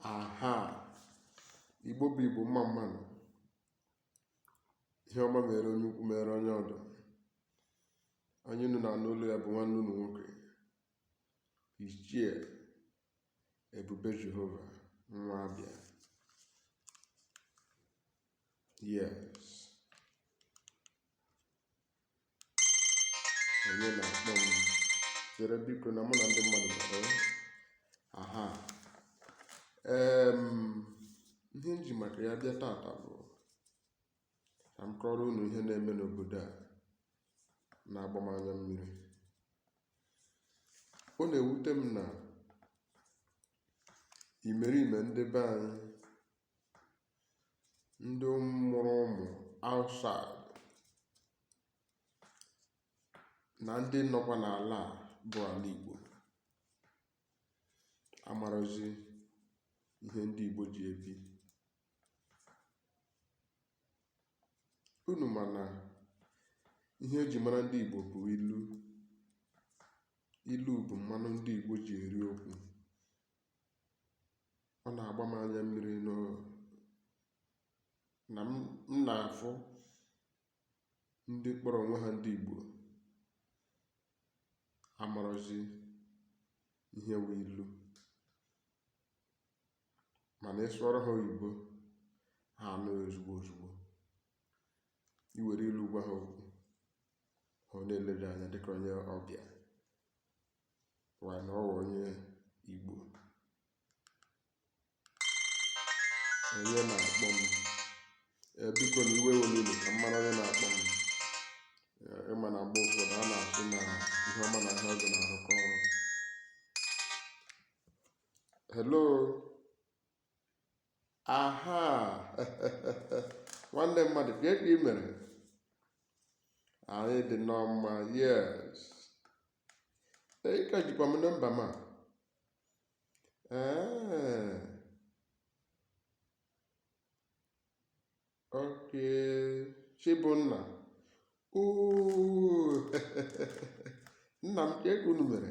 Aha, Igbo bụ Igbo, mma mma nụ. Ihe ọma mere onye ukwu, mere onye ọdụ. Onye unu na-anụ olu ya bụ nwanne unu nwoke, Ichie Ebube Jehova nwa Abịa. Yes. Onye na-akpọ m? Chere biko, na mụ na ndị mmadụ nọ. Aha, ihe m ji maka ya bịa tata bụ ka m kọrọ unu ihe na-eme n'obodo a na-agba m anya mmiri. Ọ na-ewute m na imerime ndị be anyị, ndị mụrụ ụmụ outside na ndị nọkwa n'ala a bụ ala Igbo, amarọzi ihe ndị Igbo ji ebi. Unu ma na ihe eji mara ndị Igbo bụ ilu. Ilu bụ mmanụ ndị Igbo ji eri okwu. Ọ na-agba m anya mmiri na m na-afụ ndị kpọrọ onwe ha ndị Igbo amarọzi ihe wụ ilu, mana ị sụọrọ ha oyibo, ha anụ ozugbo ozugbo. I were ilu gwa ha okwu, ha na-ele gị anya dịka onye ọbịa wa na ọ wụ onye Igbo. Onye na-akpọ m? Ee, biko na iwe ewela unu, ka m mara onye na-akpọ m. Ee, ị ma na mgbe ụfọdụ a na-asị na ihe ọma na ihe ọjọọ na-arụkọ ọrụ. Hello. Aha, nwanne mmadụ, kee ka ị mere? Anyị dị nnọọ mma. Yes, ị ka jikwa m nọmba m a. Ee, okay, Chibunna. Oo, nna m, kee ka unu mere?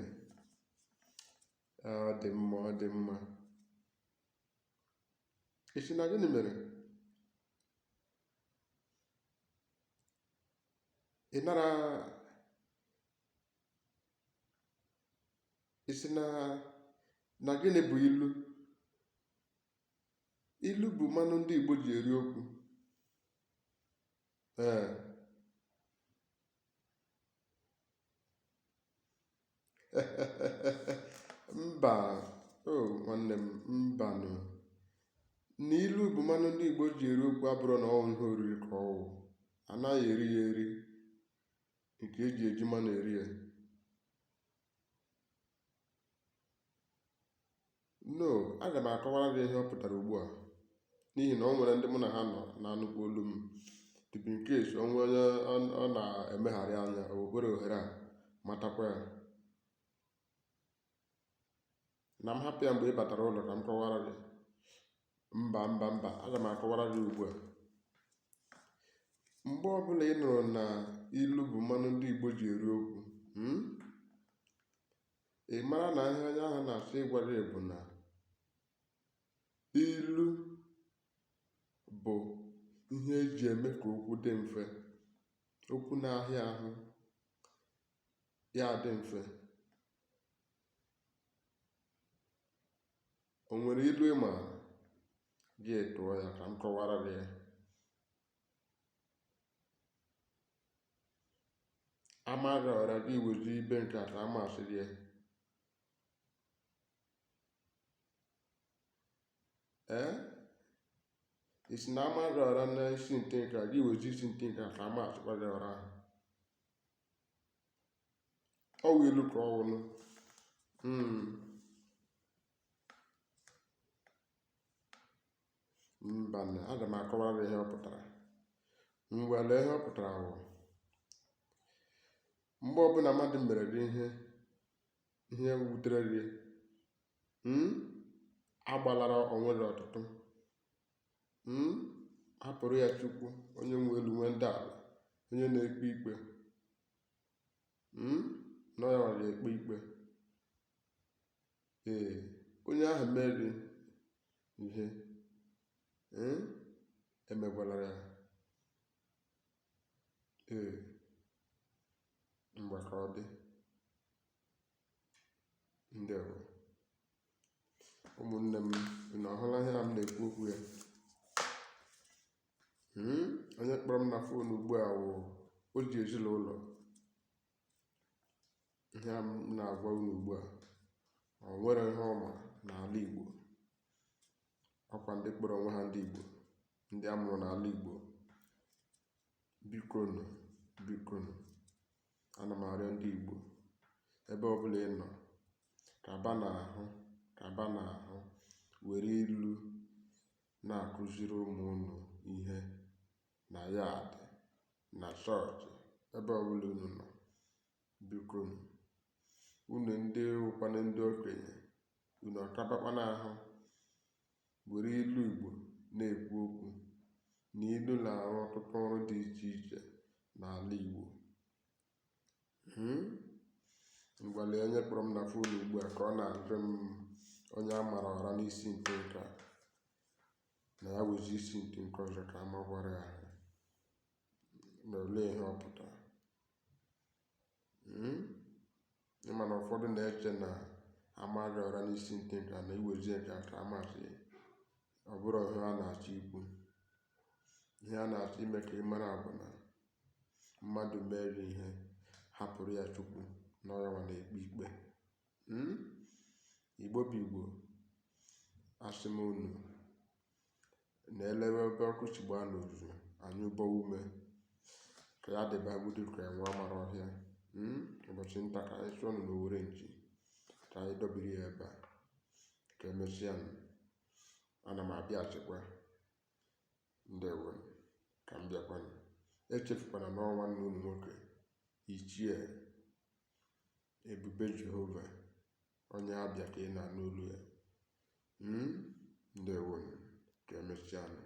Ọ dị mma, ọ dị mma. Ị sị na gịnị mere? Ị nara ị sị na gịnị bụ ilu? Ilu bụ mmanụ ndị Igbo ji eri okwu. Ee, mba o, nwanne m, mbanụ. Na ilu bụ mmanụ ndị Igbo ji eri okwu abụrọ na ọ ihe oriri ka ọ wụ. Anaghị eri ya eri nke eji eji mmanụ eri ya. No, aga m akọwara gị ihe ọ pụtara ugbu a, n'ihi na o nwere ndị mụ na ha nọ na-anụkwa olu m. Tupu in case o nwee onye ọ na-emegharị anya, o were ohere a matakwa ya. Na m hapụ ya mgbe ị batara ụlọ ka m kọwara gị. Mba, mba, mba, aga m akọwara gị ugbu a. Mgbe ọbụla ị nụrụ na ilu bụ mmanụ ndị Igbo ji eri okwu, Ị mara na ihe onye ahụ na-achọ ịgwa gị bụ na ilu bụ ihe eji eme ka okwu dị mfe, okwu na-ahịa ahụ ya adị mfe. O nwere ilu ị maara? Gị tụọ ya ka m kọwara gị ya. Amaghị ọra gị wezi ibe nke a ka amasị gị. Ee, ị sị na amaghị ọra na isi nte nke a, gị wezi isi nte nke a ka amasịkwa gị ọra ahụ. Ọ wụ ilu ka ọ wụnụ. Mba, na aga m akọwara gị ihe ọ pụtara. Ngwa, lee ihe ọ pụtara wụ: mgbe ọbụla mmadụ mere gị ihe wutere gị, agbalara onwe gị ọtụtụ, hapụrụ ya Chukwu, onye nwe elu nwe ndị ala, onye na-ekpe ikpe, na ya nwere ekpe ikpe. Ee, onye ahụ mere gị Ihe ee emegwalara ya. Ee, mgbe ka ọ dị. Ndewo ụmụnne m, unu ahụla ihe a m na-ekwu okwu ya? Onye kpọrọ m na phone ugbu a wụ o ji ezinụlọ. Ihe a m na-agwa unu ugbu a, ọ nwere ihe ọma n'ala Igbo. Ọkwa ndị kpọrọ onwe ha ndị Igbo, ndị a mụrụ n'ala Igbo, bikonu, bikonu, ana m arịọ ndị Igbo, ebe ọbụla ị nọ, kaba n'ahụ, kaba n'ahụ, were ilu na-akụziri ụmụ unu ihe na yard, na chọọchị, ebe ọbụla unu nọ. Bikonu, unu ndị wụkwanụ ndị okenye, unu ọkabakwa ahụ were ilu Igbo na-ekwu okwu, na ilu na-arụ ọtụtụ ọrụ dị iche iche n'ala Igbo. Ngwa, lee onye kpọrọ m na phone ugbu a ka ọ na-ajụ m, onye a mara ụra n'isi nke nke a, na ya wezi isi nke nke ọzọ ka a makwara ya ahụ, na olee ihe ọ pụtara. Ịma na ụfọdụ na-eche na amaghị ụra n'isi nke nke a na iwezi nke a ka amasị. Ọ bụrụ ihe a na-achọ ikwu, ihe a na-achọ ime ka ị mara bụ na mmadụ mere ihe, hapụrụ ya Chukwu na ọ ya nwa na-ekpe ikpe. Igbo bụ Igbo, asị m unu na-elewe ebe ọkụ si gbaa n'ozu anyị ụbọ ume ka ya dịba gbudu ka enwe amara ọhịa. Ụbọchị nta ka anyị chụọ nụ n'owere nchi, ka anyị dọbiri ya ebe a. Ka emesịa nụ, ana m abịaghachikwa. Ndewo, ka m bịakwanụ. Echefukwana na ọ nwanne unu nwoke, Ichie Ebube Jehova, onye Abịa, ka ị na-anụ olu ya. Ndewo, ka emesịa nụ.